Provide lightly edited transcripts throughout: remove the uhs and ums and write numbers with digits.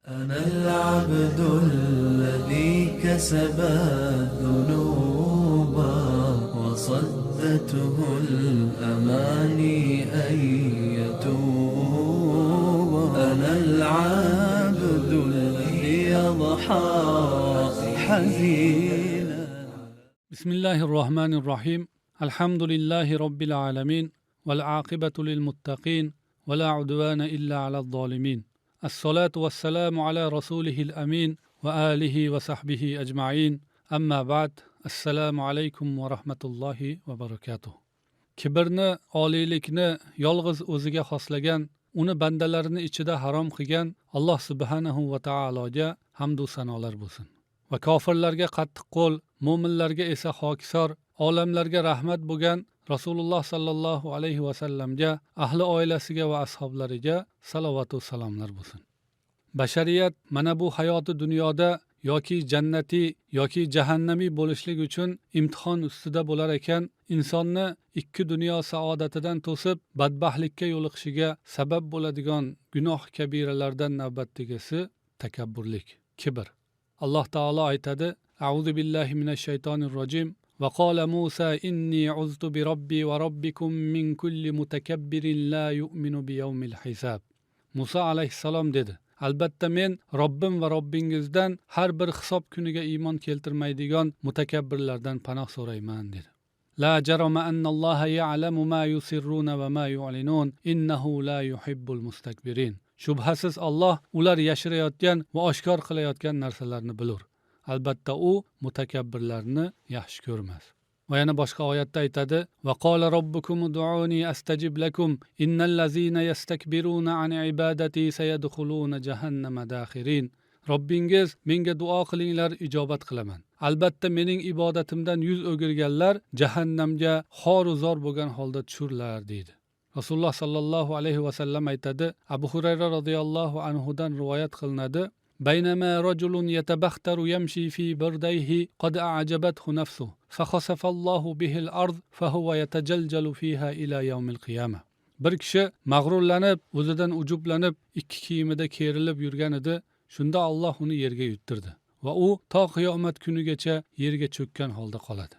أنا العبد الذي كسب الذنوب وصدته الأماني أن يتوب. أنا العبد الذي يضحى حزينا. بسم الله الرحمن الرحيم. الحمد لله رب العالمين والعاقبة للمتقين ولا عدوان إلا على الظالمين. الصلاة والسلام على رسوله الأمين وآله وصحبه أجمعين. أما بعد، السلام عليكم ورحمة الله وبركاته. Kibrni, oliylikni yolg'iz o'ziga xoslagan, uni bandalarini ichida harom qilgan Alloh subhanahu va taologa hamd va sanolar bo'lsin. Va kofirlarga qattiq qo'l, mo'minlarga esa hokisor, olamlarga rahmat bo'lgan Rasululloh sallallohu alayhi va sallamga, ahli oilasiga va ashablariga salovat va salomlar bo'lsin. Bashariyat mana bu hayoti dunyoda yoki jannati yoki jahannamiy bo'lishlik uchun imtihon ustida bo'lar ekan, insonni ikki dunyo saodatidan to'sib badbaxtlikka yo'liqishiga sabab bo'ladigan gunoh kabiralardan navbatdagisi takabburlik, kibr. Alloh taolo aytadi: A'udhu billahi minash shaytonir rojim. وقال موسى إني عذت بربي وربكم من كل متكبر لا يؤمن بيوم الحساب. Musa alayhissalom dedi: Albatta men Robbim va Robbingizdan har bir hisob kuniga iymon keltirmaydigan mutakabbirlardan panoh so'rayman dedi. La jarama annalloha ya'lamu ma yusirruna va ma yu'linun innahu la yuhibbul mustakbirin. Shubhasiz Alloh ular yashirayotgan va oshkor qilayotgan narsalarni bilur. Albatta u mutakabbirlarni yaxshi ko'rmas. Va yana boshqa oyatda aytadi: Va qala robbukum ud'uni astajib lakum innal lazina yastakbiruna an ibadati sayadkhuluna jahannama dakhirin. Robbingiz menga duo qilinglar, ijobat qilaman. Albatta mening ibodatimdan yuz o'girganlar jahannamga xor va zor bo'lgan holda tushurlar deydi. Rasululloh sallallohu alayhi va sallam aytadi, Abu Hurayra radhiyallohu anhu dan rivoyat qilinadi: بينما رجل يتبختر يمشي في برديه قد أعجبته نفسه فخسف الله به الأرض فهو يتجلجل فيها إلى يوم القيامة. Bir kishi mag'rurlanib, o'zidan ujublanib, ikki kiyimida kerilib yurgan edi. Shunda Alloh uni yerga yuttirdi va u to qiyomat kunigacha yerga cho'kkan holda qoladi.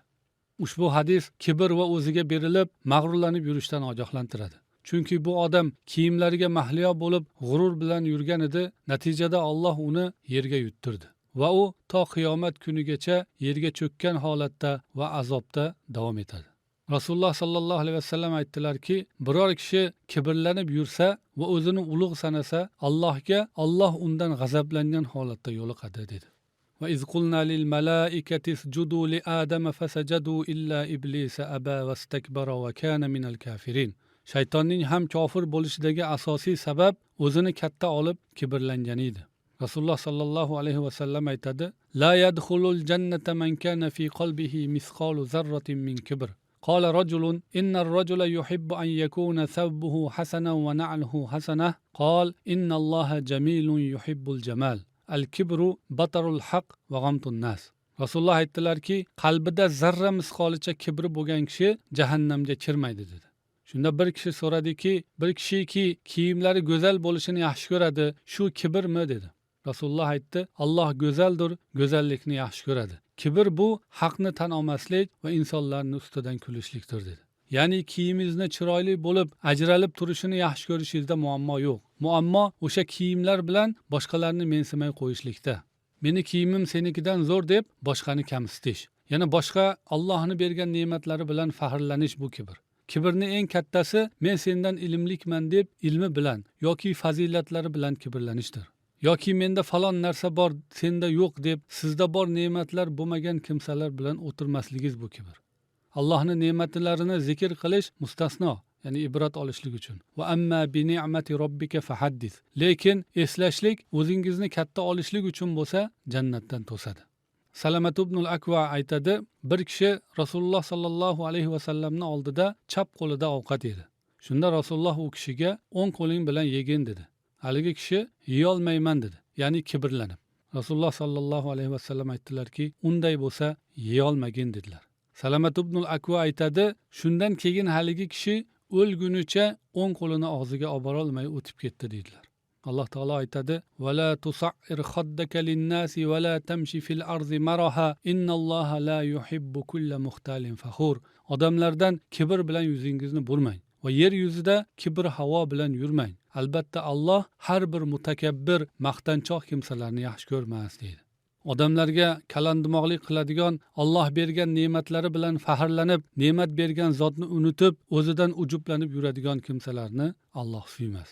Ushbu hadis kibr va o'ziga berilib, mag'rurlanib yurishdan ogohlantiradi. Chunki bu odam kiyimlariga mahliyo bo'lib, g'urur bilan yurgan edi. Natijada Alloh uni yerga yuttirdi va u to qiyomat kunigacha yerga cho'kkan holatda va azobda davom etadi. Rasululloh sallallohu alayhi vasallam aytdilarki, biror kishi kibrlanib yursa va o'zini ulug' sanasa, Allohga Alloh undan g'azablangan holatda yo'liqadi dedi. Va iz qulna lil malaikati isjudu li adama fasajadu illa iblisa aba vastakbara va kana minal kafirin. Shaytonning ham kofir bo'lishidagi asosiy sabab o'zini katta olib kibrlangani edi. Rasululloh sallallohu alayhi va sallam aytadi: La yadkhulul jannata man kana fi qalbihi misqalu zarratin min kibr. Qala rajulun inna ar-rajula yuhibbu an yakuna thawbuhu hasanan wa na'luhu hasanah. Qal inna Alloha jamilun yuhibbul jamal. Al-kibru batarul haqq wa ghamtun nas. Rasululloh aytdilarki, qalbida zarra misqolicha kibri bo'lgan kishi jahannamga kirmaydi dedi. Shunda bir kishi so'radiki, bir kishiki kiyimlari go'zal bo'lishini yaxshi ko'radi, shu kibrmi dedi. Rasululloh aytdi: Alloh go'zaldir, go'zallikni yaxshi ko'radi. Kibr bu haqni tan olmaslik va insonlarning ustidan kulishlikdir dedi. Ya'ni kiyimingizni chiroyli bo'lib, ajralib turishini yaxshi ko'rishingizda muammo yo'q. Muammo o'sha kiyimlar bilan boshqalarni mensimay qo'yishlikda. Meni kiyimim senikidan zo'r deb boshqani kamsitish. Yana boshqa Allohning bergan ne'matlari bilan faxrlanish bu kibr. Kibrni eng kattasi men sendan ilmlikman deb ilmi bilan yoki fazilatlari bilan kibrlanishdir. Yoki menda falon narsa bor, senda yo'q deb sizda bor ne'matlar bo'lmagan kimsalar bilan o'tirmasligingiz bu kibr. Allohning ne'matlarini zikr qilish mustasno, ya'ni ibrat olishlik uchun. Va amma bi ni'mati robbika fahaddis. Lekin eslashlik o'zingizni katta olishlik uchun bo'lsa, jannatdan to'sadi. Salamat ibn al-Akva aytadi, bir kishi Rasululloh sallallohu alayhi va sallamning oldida chap qo'lida ovqat yedi. Shunda Rasululloh u kishiga o'ng qo'ling bilan yegin dedi. Haligi kishi yeyolmayman dedi, ya'ni kibrlanib. Rasululloh sallallohu alayhi va sallam aytdilarki, unday bo'lsa yeyolmagin dedilar. Salamat ibn al-Akva aytadi, shundan keyin haligi kishi o'lgunicha o'ng qo'lini og'ziga olib borolmay o'tib ketdi dedilar. Alloh taolo aytadi: "Va la tusair khaddaka lin-nasi va la tamshi fil arzi maraha innalloha la yuhibbu kulla muxtalin faxur." Odamlardan kibr bilan yuzingizni burmang va yer yuzida kibr havo bilan yurmang. Albatta Alloh har bir mutakabbir, maqtanchoq kimsalarni yaxshi ko'rmas deydi. Odamlarga kalandimoqlik qiladigan, Alloh bergan ne'matlari bilan faxrlanib, ne'mat bergan zotni unutib, o'zidan ujublanib yuradigan kimsalarni Alloh suymas.